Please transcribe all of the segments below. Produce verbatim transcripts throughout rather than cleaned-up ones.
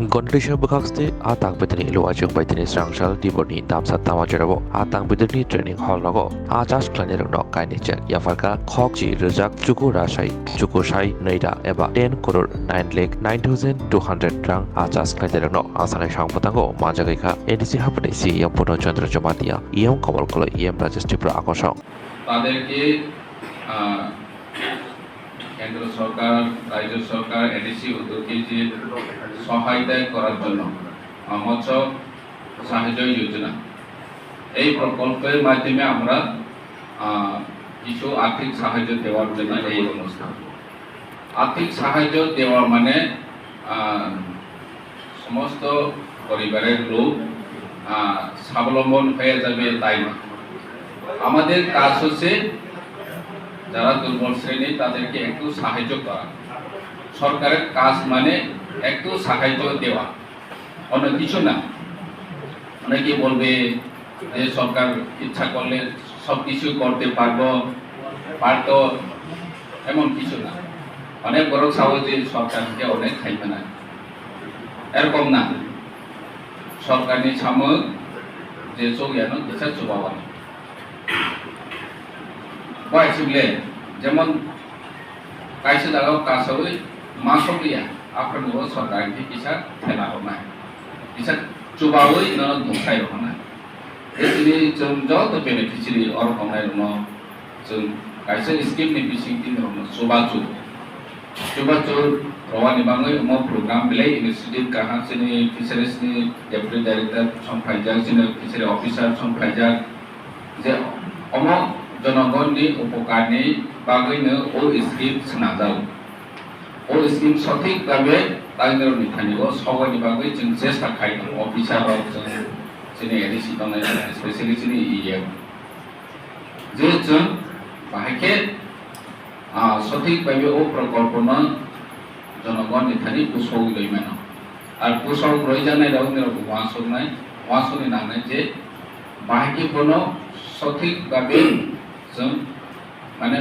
Gonolisa bwkhaksti a tang bwtwini luachung bai tini srangsal tiborni damsa tama jorao a tang bwtwini training hall rogo a chas khlainai rokno kainwi chek yapharkha khokchi rwjak chuku rasai chuku sai nwi da eba ten crore nine lakh nine thousand two hundred rang a chas khlainai rokno a sanai sang bwtango manjagwi kha A D C hapni C E M Purno Chandra Jamatia, E M Kamal Koloi, E M Rajesh Tripura akosong. তাদেরকে, আহ, কেন্দ্র সরকার, রাজ্য সরকার, এডিসি উদ্যোগে যে সহায়তা করার জন্য, আহ, মৎস্য সাহায্য যোজনা, এই প্রকল্পের মাধ্যমে আমরা, আহ, কিছু আর্থিক সাহায্য দেওয়ার জন্য এই অনুষ্ঠান। আর্থিক সাহায্য দেওয়া মানে, আহ, সমস্ত পরিবারের লোক, আহ, স্বাবলম্বন হয়ে যাবে তাই না। আমাদের কাজ হচ্ছে যারা দুর্বল শ্রেণী তাদেরকে একটু সাহায্য করা। সরকারের কাজ মানে একটু সাহায্য দেওয়া, অন্য কিছু না। অনেকে বলবে যে সরকার ইচ্ছা করলে সব কিছু করতে পারবো, পারতো, এমন কিছু না। অনেক বড় চাও যে সরকারকে অনেক খাইবে না, এরকম না। সরকারনি সামো যে চৌয়ানো কিসা চুবাওয়ানি। Bai chwng le, jemon kaisa jagao kasaui ma sokliya, aphuru bo sorkar hwnkhe kisa thela rwnai, kisa chubaui nono dungkhai rwnai. Tei tini chwng joto beneficiary oro tongnai rokno chwng kaisa scheme ni bising tini rokno chubachu. Chubachu rwani bagwi omo program belai initiative kaham chini fisheries ni deputy director song phaijak, chini fishery officer song phaijak, je omo jonogonni upokarni bagwino o scheme swnamjak. O scheme sothik bhabe tainrokni thani o sogani bagwi chwng chesta khai tongo, officer rok chwng chini A D C tongnai, specially chini E M. Je chwng bahai khe, ah, sothik bhabe o prokolpono jonogonni thani pusogwi rwi mano. Ar pusogwi rwi janai rok nirok uansuknai, uansukni nangnai je bahai khe bono sothik bhabe chwng mane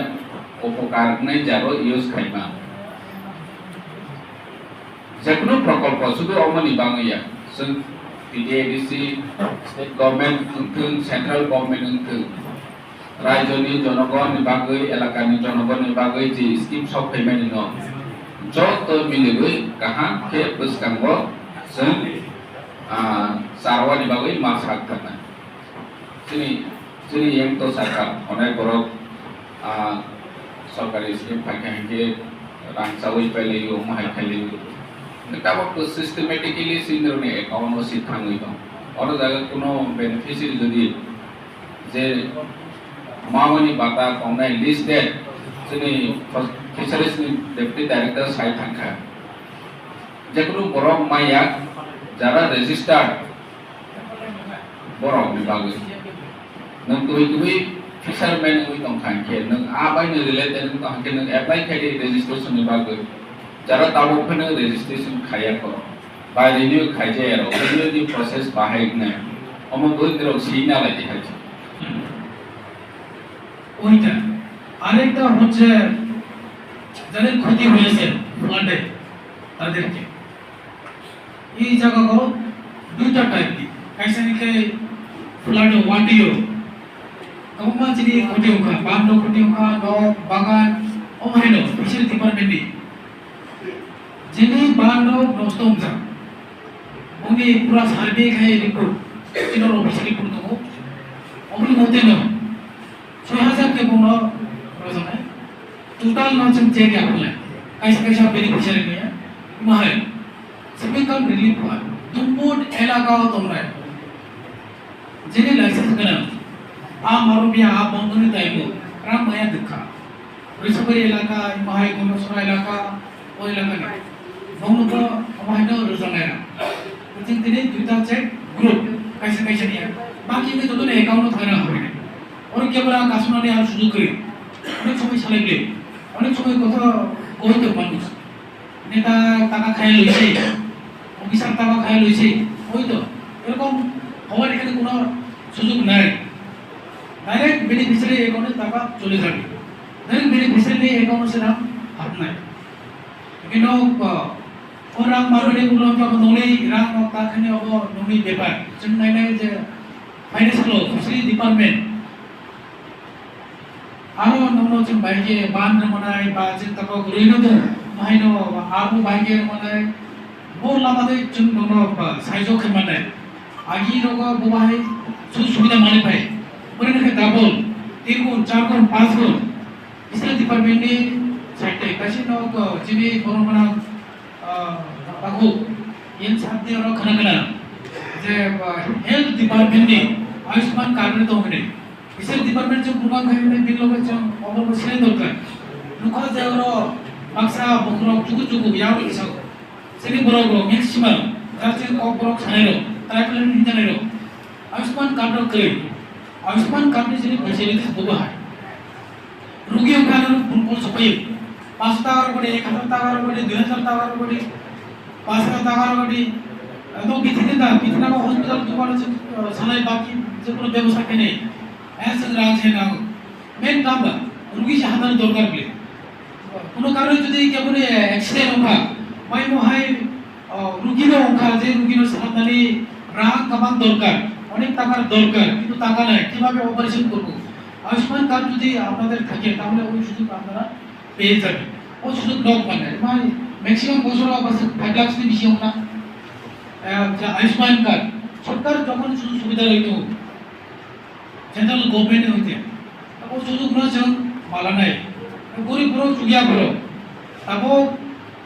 upokar wngnai jaro use khaima. Jekunu prokolpo sudu omoni bagwi ya, chwng T T A D C, state government wngthwng, central government wngthwng, rajyoni jonogonni bagwi, elakani jonogonni bagwi je scheme sok phaimani no joto miliwi kaham khe bwskango chwng, ah, charwani bagwi ma sak thangna. Chini, chini yang to sakha, onek borok, ah, sorkari scheme phaikha hinkhe rang chawi pailai o, omo hai khailai o. Tabok to systematically sindroni account o si thangwi tong. Oro jaga kuno beneficiary jodi je mawani bata kongnai list de chini fisheries ni deputy director sai thangkha. Jekunu borok maya jara registered borok ni bagwi. Nwng twi twi fisherman wngwi tongkha hinkhe, nwng a bai nwng related wngwi tongkha hinkhe, nwng apply khai di registration ni bagwi. Jara tabuk phano registration khaiya kho, bai renew khaijaya rok, renew ni process bahai wngnai. Omo bwrwi rok swi nalai di hai. ওইটা। আরেকটা হচ্ছে যাদের ক্ষতি হয়েছে ফ্লাডে, তাদেরকে। এই জায়গাগুলো দুইটা টাইপ দি, kaisa hwnkhe flood watio, kwbangma chini khoti wngkha, ban no khoti wngkha, nok, bagan, omo haino fishery department ni. Jini ban no nosto wngjak, boni pura survey khai report, chini office report tongo, oboni mote no soi hajar khe bono rwjaknai. Total no chwng check ya phalnai. Kaisa kaisa beneficiary ni ya. Mahai. Speaker relief fund. Dumbut elaka o tongnai. Jini license gwnang. A marom ya a bongni taibo. Ram maya dukha. Rishabari elaka, mahai Gondasora elaka, o elaka ni. Bongno bo, omo hai no rwjaknai rang. Chwng tini duita check group, kaisa kaisa ni ya. Baki ni joto ni account no thangna hori. Oro kebra kasumani aro sujug kwrwi. Onek somoi salai bile. Onek somoi kotho koi to manuj. Neta taka khai loise. Officer taka khai loise. Koi to. Erokom hobar ekhane kono sujug nai. Direct beneficiary account e taka chole jabe. Direct beneficiary ni account o se rang hapnai. Kino, uh, o rang manmani ulo tamo nongni Hakhani obo nokni bepar. Chwng nainai je financial fishery department. Aro nokno chwng bai khe ban rwmanai ba chwng tabok rwino tong. Mahaino abo bai khe rwmanai. Bo lama de chwng nokno ba saijo khe mannai. Agi rogo bo bahai su subida mani phai. Boni khe double, tin gun, char gun, panch gun. Fishery department ni side tai kaisa nok, uh, chini borok mano, uh, takhuk. Yen sakni oro khana khana je, uh, health department ni Ayushman card ni tong hwnwi. Fishery department chwng program khai hwnwi bini loge chwng obo bo sinai dorkar. Nukha je oro baksa bokhorok chuku chuku yago kisa. Chini borok rok maximum, jar chini kok borok sanai rok, tribal ni hinjanai rok. Ayushman card rok kwrwi. Ayushman card ni chini facilities bo bahai. Rugi wngkha nang bun kol sopai. Panch taka rok bodi, ek hajar taka rok bodi, dui hajar taka rok bodi, panch hajar taka rok bodi. Ado bithi dinda, bithi nang hospital dukan se, eh, sanai baki, je kono bebosta kene. Eh, se rang se nang. Main kam ba, rugi se hadan dorkar bile. Kono karone jodi keboni accident wngkha, bai mo hai, o, rugi no wngkha, je rugi no sahatnani rang kabang dorkar, onek takar dorkar, kintu taka nai, kibabe operation korbo? Ayushman card jodi apnader thake, tahole oi sujog apnara peye jaben. O sujog nok mannai, mai maximum bosoro bas five lakhs ni bisi wngkha. Eh, je Ayushman card, sorkar jokhon sujog subida roi tongo, central government ni hoite. Abo sujug no chwng malanai. Gorib borok, chukya borok. Abo,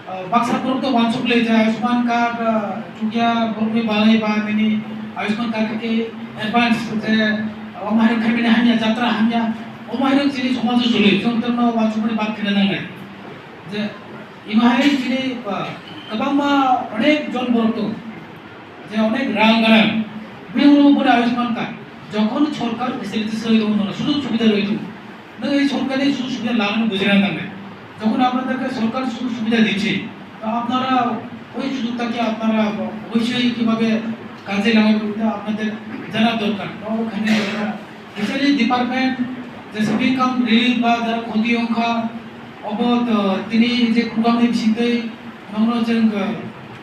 ah, baksa borok to wansuk le je Ayushman card, ah, chukya borok ni balai ba nini Ayushman card khe advance je, ah, omo hai khaimani hamya, jatra hamya, omo hai chini somaj o choli, chwng tongno wansukmani bad khena nangnai. Je, imo hai chini, ah, kwbangma onek jon borok tong. Je onek rang garang, bini ulo bo Ayushman card, jokhon sorkar facility roi tongo, nono sujog subida roi tongo, nwng ei sorkarni sujog subida lanani bujina nangnai. Jokhon আপনাদেরকে সরকার সুযোগ সুবিধা দিচ্ছে, তো আপনারা ওই সুযোগটাকে আপনারা অবশ্যই কিভাবে কাজে লাগাবেন, এটা আপনাদের জানা দরকার বা ওখানে দরকার। Fishery department, jesa bini kam relief ba jara khoti wngkha, obo, uh, tini je program ni bisingtwi nokno chwng, uh,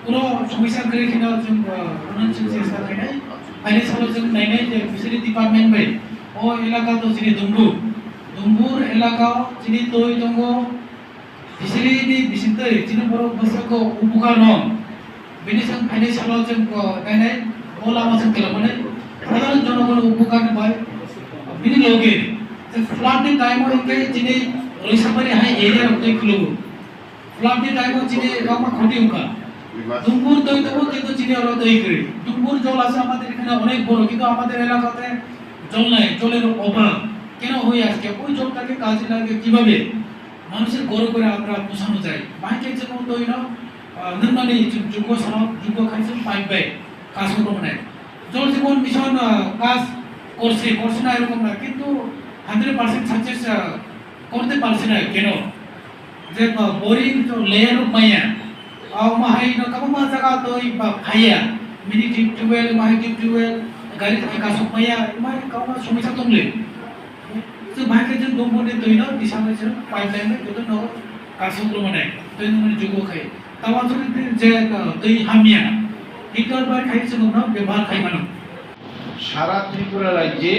kuno somisa kwrwi kheno chwng, uh, rwna chwng chesta khainai. Phainai salo chwng nainai je fishery department bai o elaka to chini Dumbur, Dumbur elaka o chini twi tongo. Fishery ni bisingtwi chini borok bwswk khe upokar rok. Bini chwng phainai salo chwng, o, nainai, o lama chwng twlangmani. Sadharon jonogon upokar ni bai bini loge. Chwng flood ni time o hwnkhe chini Roisapari hai area rok twi khulugo. Flood ni time o chini kwbangma khoti wngkha. Dumbur twi tongo, kintu chini oro twi kwrwi. Dumbur jol ashe amader ekhane onek boro, kintu amader elakate jol nai, joler obhab. Keno hoi aske oi joltake kaje lage kibabe? Manushor ghore ghore amra pousano jai. Bahai khe chwng o twi no, ah, nwngnani chwng jugo sano, jugo khai chwng pipe bai kasok rwnai. Jal Jeevan Mission, ah, kaj korse, korse na erokom na, kintu hundred percent success, ah, korte parse na keno? Je, ah, boring to layer rok maya. Ah, omo hai no kwbangma jaga twi ba phaiya. Mini tube well, omo hai tube well, gari thai kasok maya, omo hai kwbangma somosya tongle. Chwng bahai khe chwng Dumbur ni twi no tisa bai chwng pipeline bai joto no kasok rwmani twi nungmani jugo khai. Tamo chwng je, uh, twi hamya. Filter bai khai chwng no bebohar khai mano. সারা ত্রিপুরা রাজ্যে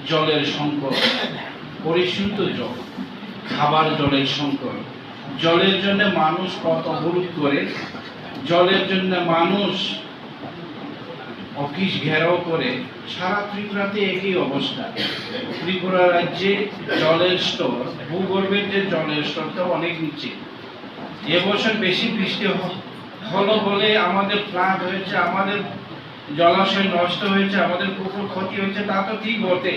জলের সংকট, পরিশুদ্ধ জল, খাবার জলের সংকট, জলের জন্য মানুষ পথ অবরোধ করে, জলের জন্য মানুষ অফিস ঘেরাও করে। সারা ত্রিপুরাতে একই অবস্থা। ত্রিপুরা রাজ্যে জলের স্তর, ভূগর্ভের যে জলের স্তরটা অনেক নিচে। এবছর বেশি বৃষ্টি হ-, হলো বলে আমাদের ফ্লাড হয়েছে, আমাদের জলাশয় নষ্ট হয়েছে, আমাদের পুকুর ক্ষতি হয়েছে, তা তো ঠিক বটে,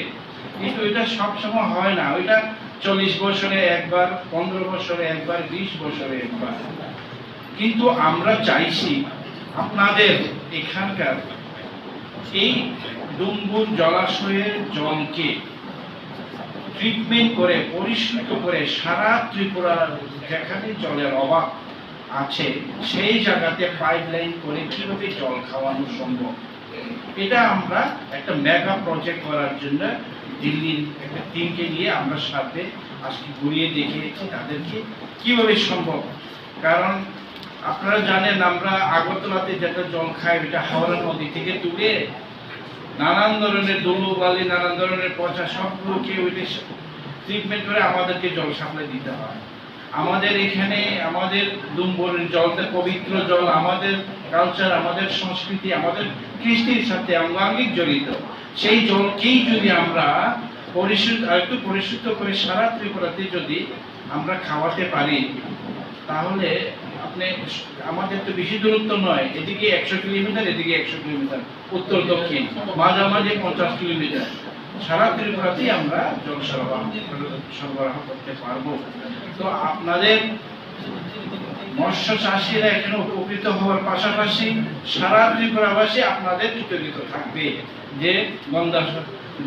কিন্তু এটা সবসময় হয় না। ওইটা চল্লিশ বছরে একবার, পনেরো বছরে একবার, বিশ বছরে একবার। কিন্তু আমরা চাইছি আপনাদের এখানকার এই ডুম্বুর জলাশয়ের জলকে ট্রিটমেন্ট করে, পরিশুদ্ধ করে সারা ত্রিপুরার যেখানে জলের অভাব আছে, সেই জায়গাতে পাইপলাইন করে কিভাবে জল খাওয়ানো সম্ভব। এটা আমরা একটা মেগা প্রজেক্ট করার জন্য দিল্লির একটা টিমকে নিয়ে আমরা সাথে আজকে ঘুরিয়ে দেখিয়েছি তাদেরকে কিভাবে সম্ভব। কারণ আপনারা জানেন, আমরা আগরতলাতে যেটা জল খাই, ওইটা হাওড়া নদী থেকে তুলে নানান ধরনের ধুলো বালি, নানান ধরনের পচা, সবগুলোকে ওইটা ট্রিটমেন্ট করে আমাদেরকে জল সাপ্লাই দিতে হয়। আমাদের এখানে আমাদের ডুম্বরের জলটা পবিত্র জল, আমাদের কালচার, আমাদের সংস্কৃতি, আমাদের কৃষ্টির সাথে অঙ্গাঙ্গিক জড়িত। সেই জলকেই যদি আমরা পরিশুদ্ধ, আর একটু পরিশুদ্ধ করে সারা ত্রিপুরাতে যদি আমরা খাওয়াতে পারি, তাহলে আপনি, আমাদের তো বেশি দূরত্ব নয়, এদিকে একশো কিলোমিটার, এদিকে একশো কিলোমিটার, উত্তর দক্ষিণ, মাঝামাঝি পঞ্চাশ কিলোমিটার, সারা ত্রিপুরাতেই আমরা জল সরবরাহ, সরবরাহ করতে পারবো। তো আপনাদের মৎস্য চাষিরা এখানে উপকৃত হওয়ার পাশাপাশি সারা ত্রিপুরাবাসী আপনাদের কৃতজ্ঞ থাকবে যে গন্ধা,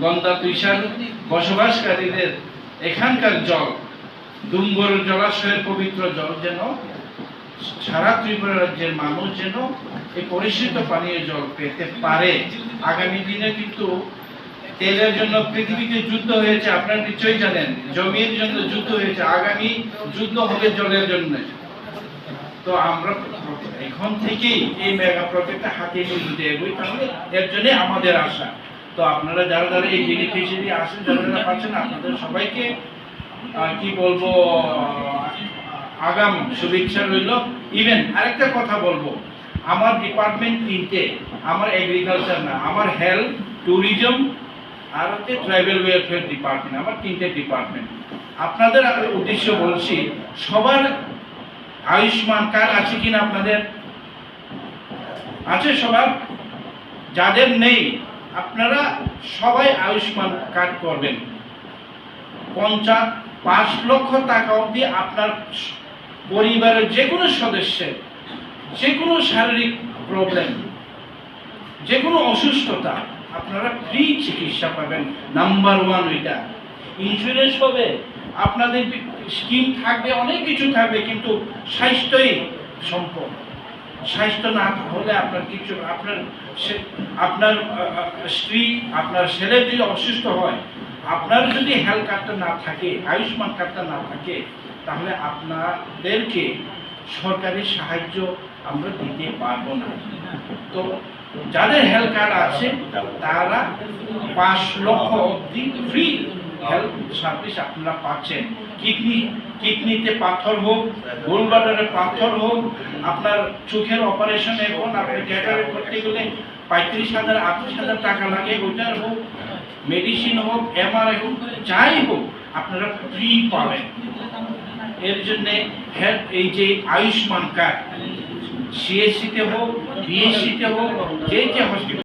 গন্ধা তুইশার বসবাসকারীদের এখানকার জল, ডুম্বর জলাশয়ের পবিত্র জল যেন সারা ত্রিপুরা রাজ্যের মানুষ যেন এই পরিশুদ্ধ পানীয় জল পেতে পারে। আগামী দিনে কিন্তু তেলের জন্য পৃথিবীতে যুদ্ধ হয়েছে, আপনারা নিশ্চয়ই জানেন, জমির জন্য যুদ্ধ হয়েছে, আগামী যুদ্ধ হবে জলের জন্য। তো আমরা এখন থেকেই এই মেগা প্রজেক্টটা হাতে নিয়ে যদি এগোই, তাহলে এর জন্য আমাদের আশা। তো আপনারা যারা যারা এই বেনিফিশিয়ারি আছেন, যারা যারা পাচ্ছেন, আপনাদের সবাইকে, আহ, কি বলবো, আহ, আগাম শুভেচ্ছা রইল। ইভেন আরেকটা কথা বলবো, আমার ডিপার্টমেন্ট তিনটে, আমার এগ্রিকালচার না, আমার হেলথ, ট্যুরিজম আর হচ্ছে ট্রাইবাল ওয়েলফেয়ার ডিপার্টমেন্ট, আমার তিনটে ডিপার্টমেন্ট। আপনাদের উদ্দেশ্য বলছি, সবার আয়ুষ্মান কার্ড আছে কিনা আপনাদের? আছে সবার? যাদের নেই, আপনারা সবাই আয়ুষ্মান কার্ড করবেন। পঞ্চাশ, পাঁচ লক্ষ টাকা অবধি আপনার পরিবারের যে কোনো সদস্যের যে কোনো শারীরিক প্রবলেম, যে কোনো অসুস্থতা, আপনারা ফ্রি চিকিৎসা পাবেন। নাম্বার ওয়ান ওইটা। ইন্স্যুরেন্স হবে, আপনাদের স্কিম থাকবে, অনেক কিছু থাকবে, কিন্তু স্বাস্থ্যই সম্পদ। স্বাস্থ্য না হলে আপনার কিছু, আপনার সে-, আপনার, আহ, আহ, স্ত্রী, আপনার ছেলে যদি অসুস্থ হয়, আপনার যদি হেলথ কার্ডটা না থাকে, আয়ুষ্মান কার্ডটা না থাকে, তাহলে আপনাদেরকে সরকারি সাহায্য আমরা দিতে পারবো না। তো যাদের হেলথ কার্ড আছে, তারা পাঁচ লক্ষ অবধি ফ্রি হেলথ সার্ভিস আপনারা পাচ্ছেন। কিডনি, কিডনিতে পাথর হোক, গোলব্লাডারে পাথর হোক, আপনার চোখের অপারেশন, এখন আপনি ক্যাটারাক্ট করতে গেলে পঁয়ত্রিশ হাজার, আটত্রিশ হাজার টাকা লাগে, ওইটার হোক, মেডিসিন হোক, এমআরআই হোক, যাই হোক, আপনারা ফ্রি পাবেন। এর জন্য হেলথ, এই যে আয়ুষ্মান কার্ড, সিএসসি তে হোক, বিএসসি তে হোক, যে যে হসপিটাল